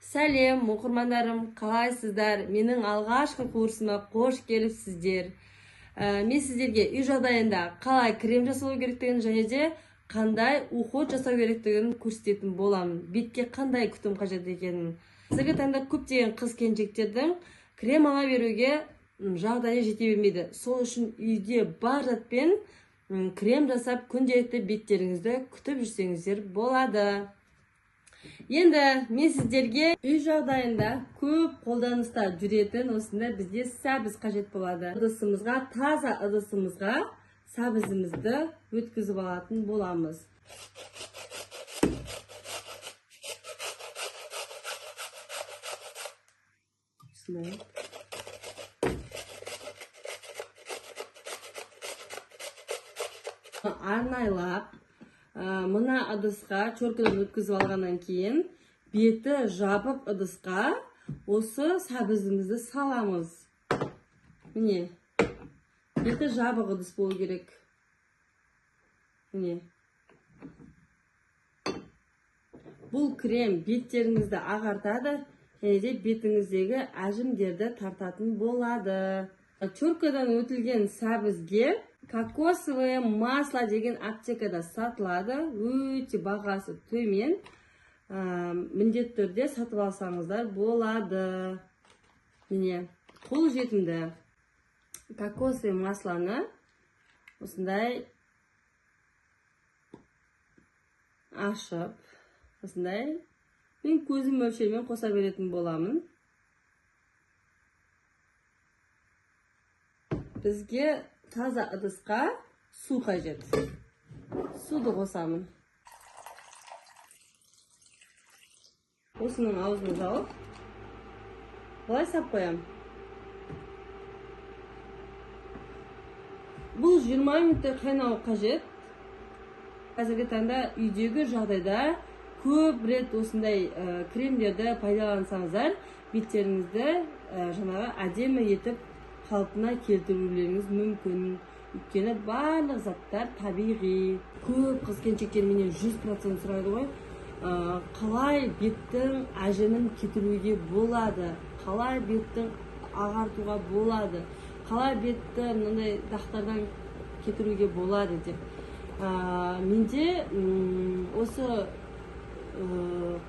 Сәлем, оқырмандарым, қалайсыздар? Менің алғашқы курсыма қош келіпсіздер. Мен сіздерге үй жағдайында қалай крем жасау керектігін және де қандай уход жасау керектігін көрсететін боламын. Бетке қандай күтім қажет екенін. Қазіргі таңда көптеген қыз келіншектердің крем ала беруге жағдайы жете бермейді. Сол үшін үйде бар затпен крем жасап күнделікті беттеріңізді күтіп жүрсеңіздер болады. Енді мен сіздерге үй жағдайында көп қолданыста жүретін осындай бізде сәбіз қажет болады. Ыдысымызға, таза ыдысымызға сәбізімізді өткізіп алатын боламыз. Осындай. Арнайлап мына ыдысқа чоркадан өткізіп алғаннан кейін беті жабық ыдысқа осы сәбізімізді саламыз. Міне, беті жабық ыдыс болу керек. Міне. Бұл крем беттеріңізді ағартады және де бетіңіздегі әжімдерді тартатын болады. Чоркадан өтілген сәбізге кокосовое масло деген аптекада сатылады. Өте бағасы төмен. Міндетті түрде сатып алсаңыздар болады. Міне, қолжетімді кокосовое маслоны осындай ашып, осындай мен көзім мөлшерімен қоса беретін боламын. Бізге таза ыдысқа су қажет. Суды қосамын. Осының аузын жауып, былай сап қоямын. Бұл 20 минуттай қайнауы қажет. Қазіргі таңда үйдегі жағдайда көп рет осындай кремдерді пайдалансаңыздар, беттеріңізді жаңағы әдемі етіп қалпына келтірулеріңіз мүмкін. Өйткені барлық заттар табиғи. Көп қыз келіншектер менен 100% сұрайды ғой, қалай беттің әжімін кетіруге болады, қалай беттің ағартуға болады, қалай бетті мынандай дақтардан кетіруге болады деп. Менде осы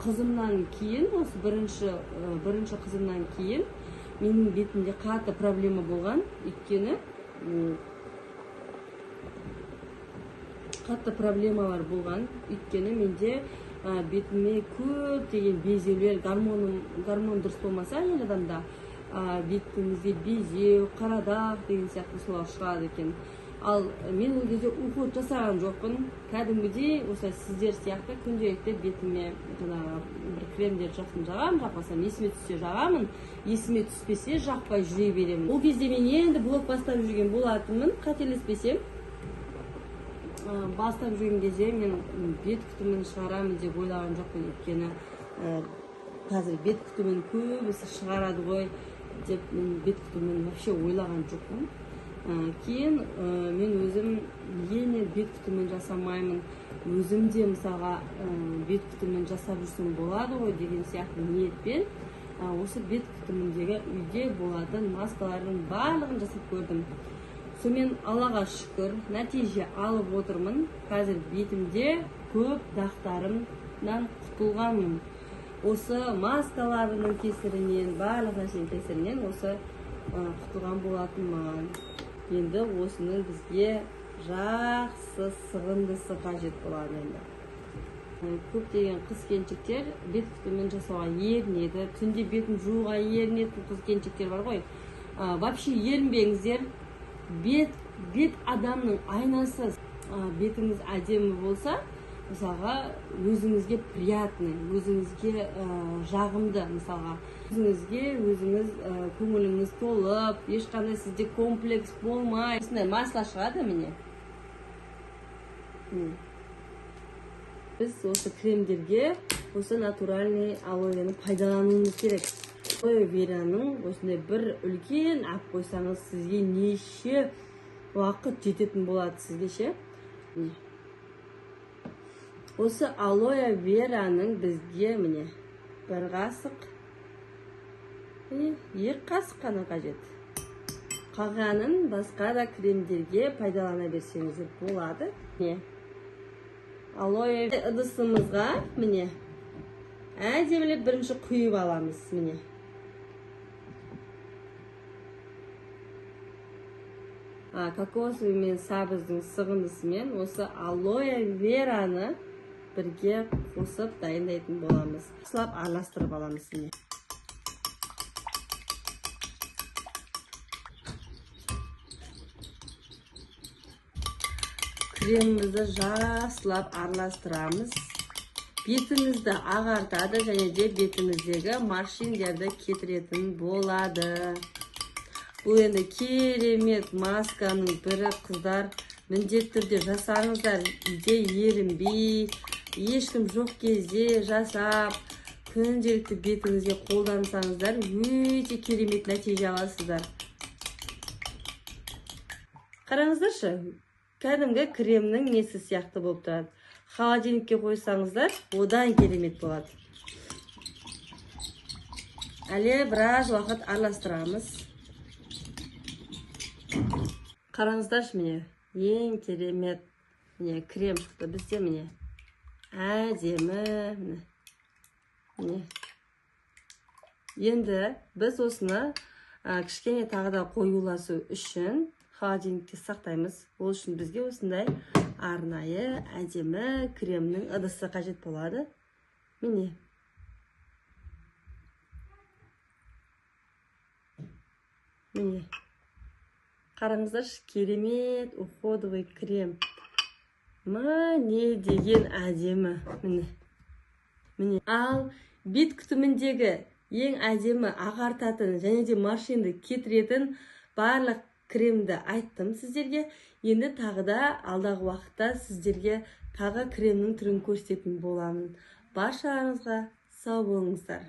қызымнан кейін, осы бірінші қызымнан кейін менің бетімде қатты проблема болған. Өйткені қатты проблемалар болған. Өйткені менде бетіме көптеген безеулер, гормон дұрыс болмаса әйел адамда, бетіңізде безеу, қара дақ деген сияқты солар шығады екен. Ал мен ол кезде уход жасаған жоқпын. Кәдімгідей осылай сіздер сияқты күнделікті бетіме жаңағы бір кремдер жақсын жағамын, жақпасам есіме түссе жағамын, есіме түспесе жақпай жүре беремін. Ол кезде мен енді блог бастап жүрген болатынмын, қателеспесем. Бастап жүрген кезде мен бет күтімін шығарамын деп ойлаған жоқпын. Өйткені қазір бет күтімін көбісі шығарады ғой деп мен бет күтімін вообще ойлаған жоқпын. Кейін мен өзім неге мен бет күтімін жасамаймын, өзім де мысалға бет күтімін жасап жүрсем болады ғой деген сияқты ниетпен осы бет күтіміндегі үйде болатын маскалардың барлығын жасап көрдім. Сонымен Аллаға шүкір, нәтиже алып отырмын. Қазір бетімде көп дақтарымнан құтылғанмын. Осы маскаларының кесірінен, барлық нәрсенің кесірінен осы құтылған болатынмын. Енді осының бізге жақсы сығындысы қажет болады енді. Көптеген қыз келіншектер бет күтімін жасауға ерінеді, түнде бетін жууға ерінетін қыз келіншектер бар ғой. Вообще ерінбеңіздер. Бет адамның айнасы. Бетіңіз әдемі болса, мысалға өзіңізге приятный, өзіңізге жағымды, мысалға өзіңізге өзіңіз көңіліңіз толып, ешқандай сізде комплекс болмай. Осындай масло шығады міне. Біз осы кремдерге осы натуральный алоэны пайдалануымыз керек. Алоэ вераның осындай бір үлкен ап қойсаңыз, сізге неше уақыт жететін болады сізге ше. Осы алоэ вераның бізге міне 1 қасық. Міне, 2 қасық қана қажет. Қалғанын басқа да кремдерге пайдалана берсеңіздер болады. Міне, алоэ ыдысымызға міне әдемілеп бірінші құйып аламыз. Міне, кокосовый мен сабыздың сығындысымен осы алоэ вераны бірге қосып дайындайтын боламыз. Жақсылап араластырып аламыз. Міне, кремімізді жақсылап араластырамыз. Бетімізді ағартады және де бетіміздегі морщиндерді кетіретін болады. Бұл енді керемет масканың бірі, қыздар. Міндетті түрде жасаңыздар. Үйде ерінбей, ешкім жоқ кезде жасап, күнделікті бетіңізге қолдансаңыздар, өте керемет нәтиже аласыздар. Қараңыздаршы, кәдімгі кремнің несі сияқты болып тұрады. Холодильникке қойсаңыздар, одан керемет болады. Әлі біраз уақыт араластырамыз. Қараңыздаршы, міне, ең керемет міне крем шықты бізде, міне. Әдемі, міне. Міне. Енді біз осыны кішкене тағы да қоюласу үшін холодильникте сақтаймыз. Ол үшін бізге осындай арнайы әдемі кремнің ыдысы қажет болады. Міне. Міне. Қараңыздаршы, керемет уходовый крем. Міне деген әдемі. Міне. Міне. Ал бет күтіміндегі ең әдемі ағартатын және де морщинді кетіретін барлық кремді айттым сіздерге. Енді тағы да алдағы уақытта сіздерге тағы кремнің түрін көрсететін боламын. Баршаларыңызға сау болыңыздар.